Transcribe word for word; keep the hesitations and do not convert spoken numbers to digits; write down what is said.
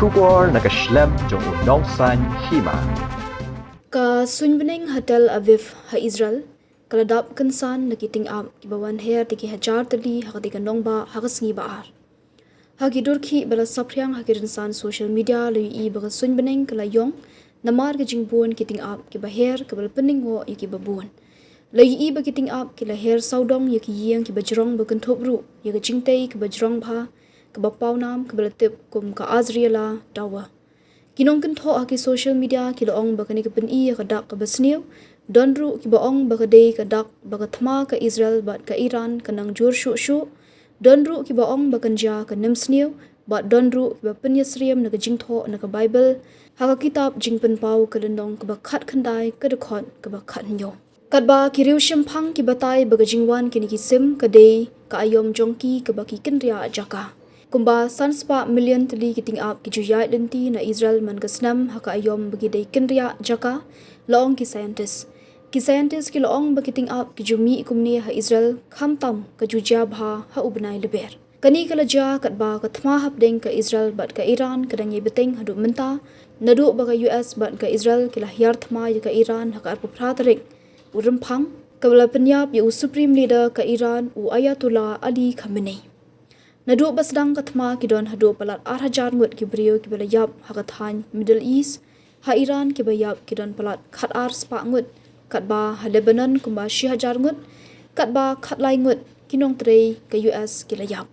Khubor na ka shlem jong u nongsaiñ hima. Ka suiñbneng ha Tel Aviv ha Israel ka la dap kynsan na ki tyngab kiba wan her da ki hajar tylli ha katei ka nongbah ha ka sngi ba ar. Ha ki dur khih ba la saphriang ha ki rynsan social media la ïohi ba ka suiñbneng ka la ïong namar ka jingbun ki tyngab kiba her kaba la pynneh ïa kiba bun. La ïohi ba ki tyngab ki la her sawdong ïa ki ïing kiba jrong ba kynthup ruh ïa ka jingtei kaba jrong bha kaba pawnam kaba la tip kum ka Azriela Tower. Ki nongkynthoh ha ki social media ki la ong ba kane ka pyni ïa ka dak kaba sniew. Don ruh kiba ong ba ka dei ka dak ba ka thma ka Israel bad ka Iran ka nang jur shuh shuh. Don ruh kiba ong ba kan jia ka nemsniew bad don ruh kiba pynïasyriem na ka jingthoh na ka Baibl ha ka kitab Jingpynpaw ka lynnong kaba khatkhyndai ka dkhot kaba khathynñiew. Katba ki riewshemphang ki batai ba ka jingwan kine ki sim ka dei ka aïom jong ki kaba ki kynriah jaka. Kumba san spah million tylli ki tyngab ki ju ïaid lynti na Israel man ka snem ha ka aïom ba ki dei kynriah jaka, la ong ki scientist. Ki scientist ki la ong ba ki tyngab ki ju mih kumne ha Israel khamtam ka ju jia bha ha u bnai Lber. Kane ka la jia katba ka thma hapdeng ka Israel bad ka Iran ka dang ïai bteng haduh mynta, naduh ba ka U S bad ka Israel ki la hiar thma ïa ka Iran ha ka arphew phra tarik u Rymphang, kaba la pynïap ïa u Supreme Leader ka Iran u Ayatollah Ali Khamenei. Naduh ba sdang ka thma ki don haduh palat ar hajar ngut ki briew kiba la ïap ha ka thaiñ Middle East. Ha Iran kiba ïap ki don palat khatar spah ngut, katba ha Lebanon kumba shi hajar ngut, katba khatlai ngut ki nongtrei ka U S ki la ïap.